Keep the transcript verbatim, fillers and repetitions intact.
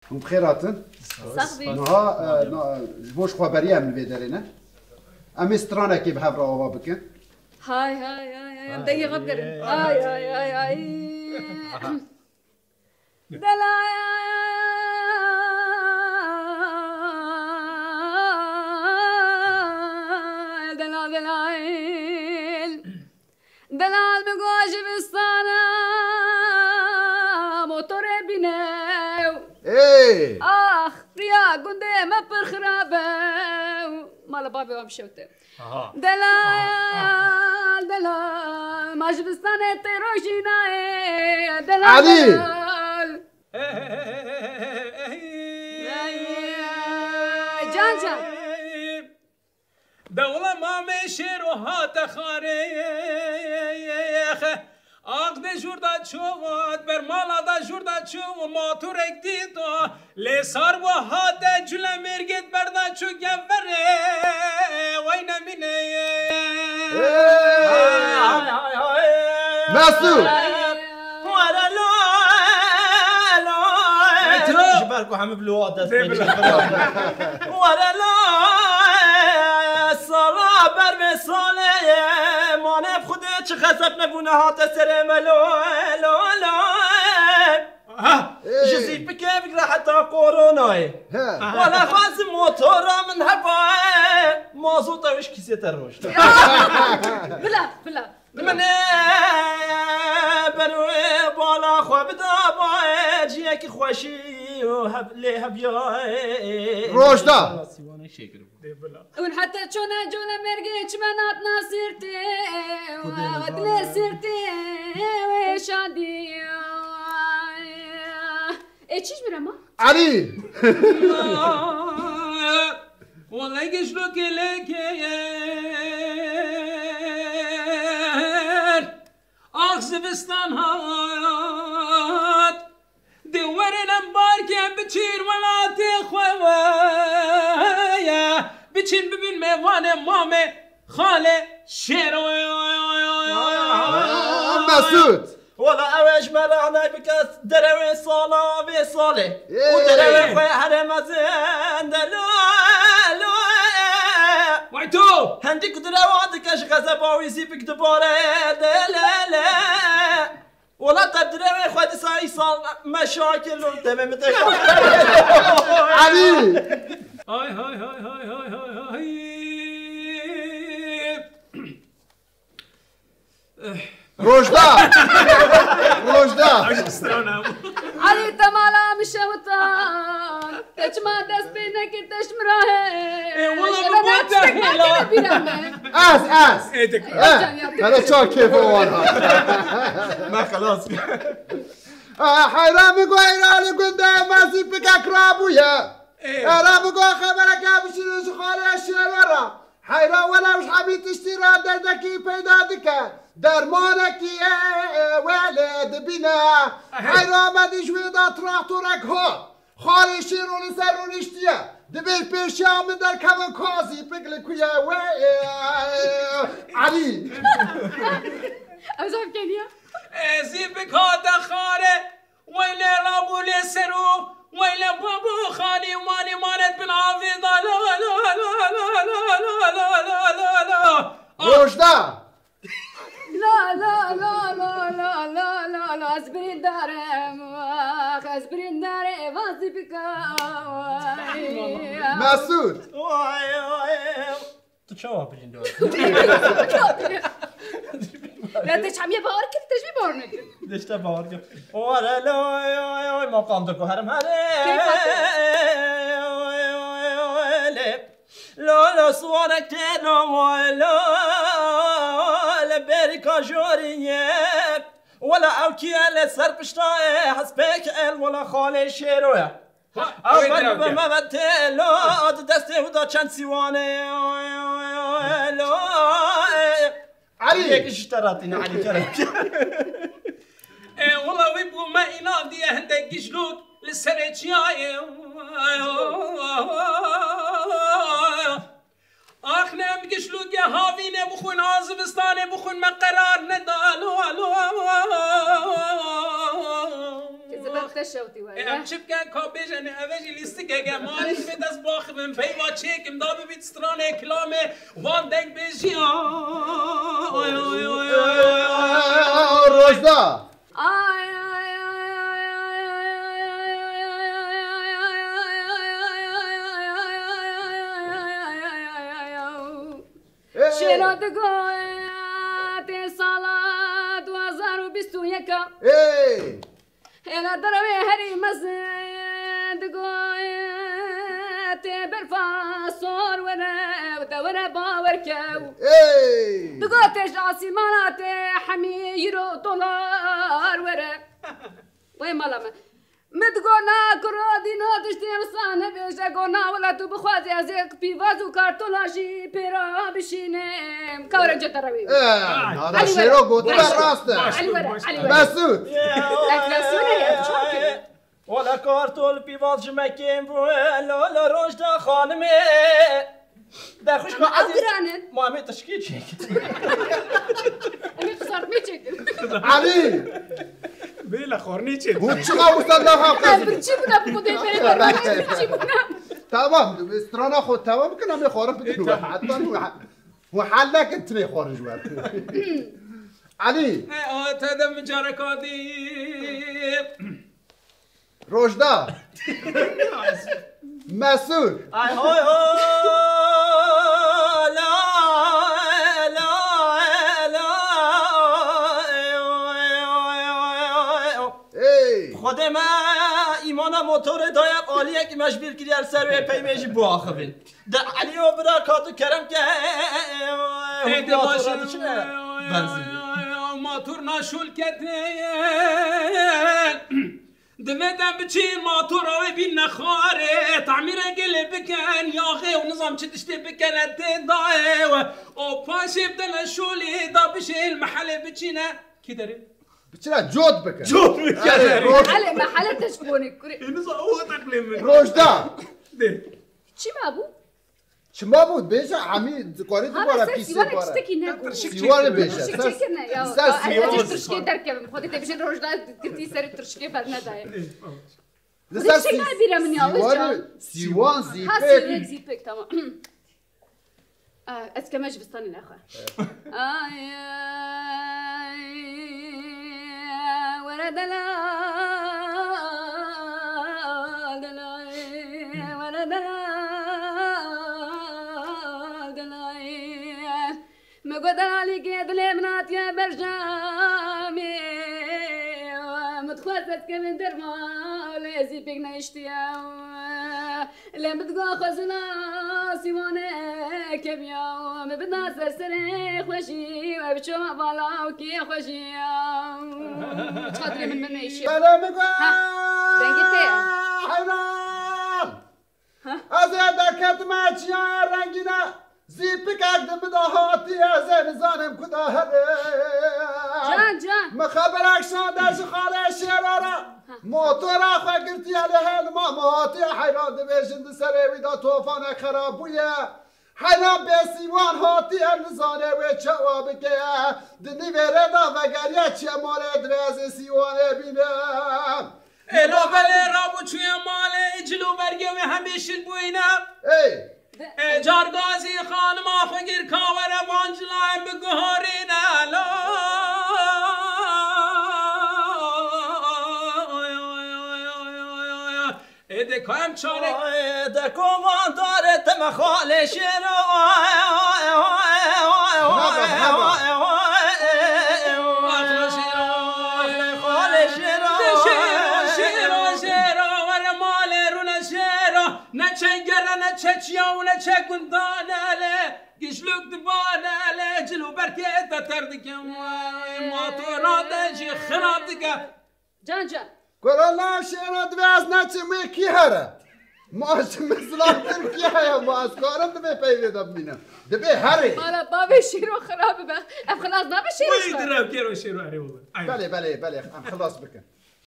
Hûn bi xêr hatin. Sax bî. Niha, e, na, ji bo ji xweberiya em li vê derê ne. Em ê stranekê bi hev re ava bikin. Hay, hay, hay, hay, em dengê xwe bigerin. Hay, hay, hay, hay. Delal, delal, delal. Delal min got ji vistana motorê bîne. Ê! Ax, riya gundê me pir xirab e. Mala bavê wan bişewte. Aha. Delal, delal, ma ji vistanê tê rojî nayê. Delal, Elî! Delal. Can, can. Dewla mamê şêro hate xarê. Aqdê jûr da çû, ber mala da jûr da çû, motorek dît o. Lê sar wa hate cule mêrgêt berda çû geverê, wey nemîne. Hey! Hay, hay, hay. Mesut! Were lo, lo. Ji ber ku hemî bi lo dest pê dikir. Were lo, sala ber vê salê, mane bi xwedê çi xesep nebûne hate serê me lo, lo, lo. Aha. Ji zîpikê bigre heta koronayê. He. Wala xwazim motora min heba, mazota wî ji kîsê te roj. Bila, bila. Min ê ber wê bala xwe bida bayê ciyekî xweşî û heb-, lê hebiyayê. Rojda. Sîwanê şêkir bû. Dê bila. Hûn heta çona cole mergê çimen hatna sirtê, dilê sirtê wê şadî. Ê çi ji min re ma? Elî! Wele gişlo kêlekêr, ax zivistan hat. Dê werin em barkê biçîn welatê xwe ye. Biçîn bibin mêvanê mamê xalê şêro. Mesûd. Wala ew ê ji me re nayê bike derewê sala vê salê. Û derewê xwe here mezin de lo, lo. Vay tu! Hendî ku direwa dike ji xezeba wî zîpik dibare de le, le. Wela te direvê xwe dîsa îsal me şakir lo, devê min tê. Elî! Hay, hay, hay. Rojda! Rojda! Elî, te mala min şewtan. Te çima dest pê nekir, te ji min re hê. Ê, wala ji min bo te hêla. Ez, ez. Ê, dik. Eh, hele çawa kêfa wan hat. Me xelas kir. Ah, heyra min got, heyra li gundê me zîpikek rabûye. Ê. Heyra min got, xebereke bişînin ji xalê şêro re. Heyra wela ji hemî tiştî re derdekî peyda dike. Dermanekî, ê, ê, wê lê dibîne. Ehê. Heyra me dî ji wê de traktorek hat. Xalê şêro li ser rûniştiye. Dibê pêşiya min derkevin ka zîpik li ku ye wê, e, Elî. Ew zaf keniya. E, zîpik hate xare, weylê rabû lê ser û weylê babû xalî û malî manet bin avê da la, la, la. Rojda! La, la, la, ez birîndar im, ax, ez birîndar im, vazî bika. Mesûd! Vay, vay. Tu çawa birîndar? Ya te çamiye bawer kir, te jî bawer nekir. Dişte bawer kir. Vay, la, oy, oy, oy, maqam da ku herim here. Keyfa te. Oy, oy, oy, le. Lolo suwarek têno welo li bêrî kajorî ye. Wela ew kî ye li ser pişta ye, hespêk el wela xalê şêro ye. Ha, ew ber bibe me ve têlo, di destê û da çend sîwanê ye. Lo, e, Elî! Yek ji te re tîne, Elî kerem. E, wela wî bû me înan diye hindek gişlûk li serê çiyayê. Ax ne em gişlûkê havînê bixwin, a zivistanê bixwin me qerar neda. Alo, alo. Zivistanê Te şewtî we. Ê, em çi bikin? Ka bêje ne, ev e jî lîstikek e. Malê divê dest baxivin. Peyva çêkim da bibît stranê, kilamê wan deng bêjî. Ay, ay, ay, ay, ay, ay, ay, ay. Rojda. Ay, ay, ay, ay, ay, ay. Ê! Şêra digo, tê sala du hazar û bîst û yek a. Ê! Hêla derewê herî mezin digo, tê berfa sor were û de were bawer kew. Ê! Digo tê ji asîmana tê hemî euro dolar were. Wê mala me. Min digot, na kuro dîno tiştê wisa nebêje, got, na wela tu bixwazî ez ê pîvaz û kartola jî pê re bişînim. Ka were cete rewî. Eh, Ay, nara Elî were, şêro gotibe Elî were, rast e. Elî were, Elî were. Mesûd. Enflasyonê ye, çawa kiriye? Wela kartol pîvaz ji me kêm bû, lo, lo, Rojda xanimê. De xwişka Ama ew ezîz, giran in. Ma em ê tirşikê çêkin. Em ê qizartmê çêkin. Elî! Bê le xornî çê. Hûn çiqa wisa naha Em qezin? birçî bûna bi xwedê berê berê birçî bûna. Tamam, strana xwe tamam bikin, em ê xwarin bidin we. Heta we, we hal nekin tinê xwarin ji we. Elî! Ê, a, te de min careka dî. Rojda. Mesûd. Ay hoy ho. La, la, la. Ey. Xwedê me îmana motorê daye aliyek me ji bîr kiriye li ser wê peymê jî biaxivin. De Elî o bira ka tu kerem ke. Ê, de Motora baş diçine benzîn. Motor naşûl ketin. Divê te biçî matora wê bîn nexwarê, tamîre gelê bikin, yaxê û nizam çi tiştê bikene tê dayê we. O paşê bidene şolê da bişê li mehelê biçîne. Kî derê? Biçine cot bikin. Cot bikin. Hele, roj- hele, mehele te ji konê kurê. Ê, nizam o teqlê min. Rojda. De. Çi ma bû? Çima bû? Bêje, hemî dikarî Ha, dibara ser pîsê sîwanê bare. Tiştekî ne bû. Tirşik Sîwanê çêkirine. Bêje. Tirşik çêkirine ya. Ser sîwan. Tirşikê derkevim. Xwedê te bêjin rojda girtî ser tirşikê bernedayê. Li ser Tirşik sî-, nabîre min ya, sîwanê, Özcan. Sîwan, Ha, zîpek. Sîwek, zîpek, tamam. Ah, ez keme ji bistanê nexwe. Ay, ay, were delal, delal, were delal, delal. Me got delalî ke dilê min hatiye berjamê. Min dixwest ez kevin dermalê, ez ê pêk nehiştiye. Lê min digo xwezina sîwane kemiya, min bida ser serê xwe jî, we biçoma vala û kê xwe jî. Çadirê min, min neyşiye. Bele min go. Ha, dengê te ye. Heyran! Ha? Ez ê derketime çiyaya rengîne. Zîpikek di min de hatiye, ez ê nizanim ku de here. Can, can. Min xeberek şande ji xalê Şêra re. Ha. Motora xwe girtiye li hêlma, min hatiye heyran, dibêjin di serê wî de tofanek xerab bûye. Heyran bê sîwan hatiye, nizane wê çawa bike. Di nîvê rê de vegeriye çiye malê, divê ez ê sîwanê bînim. Ê, lo belê rabû çûye malê, cil û bergê wê hemî şil bûyîne. Ey! Ê, cargazî xanima xwe gir ka were van cilayê biguhorîne, lo. Ê, de ka em çarek Ay, de kovan dare te me xalê şêro. Hebe, hebe. Xalê şêro. De şêro, şêro, şêro, were malê rûne şêro. Ne çengere, ne çeçiya û ne çekundane le. Gişluk dibane le, cil û berkê te ter dike. Motora de jî xirab dike. Can, can. Kuro na şêro, divê ez neçim, wê kî here? Ma ji min zilamtir kî heye? Ma ez karim divê peyvê de bimînim? Divê herê. Mala bavê şêro xirab be. Ev xilas nabe şêro Wê xirab. Dire kero şêro herê wala. Aynen. Belê, belê, belê. Em xilas bikin.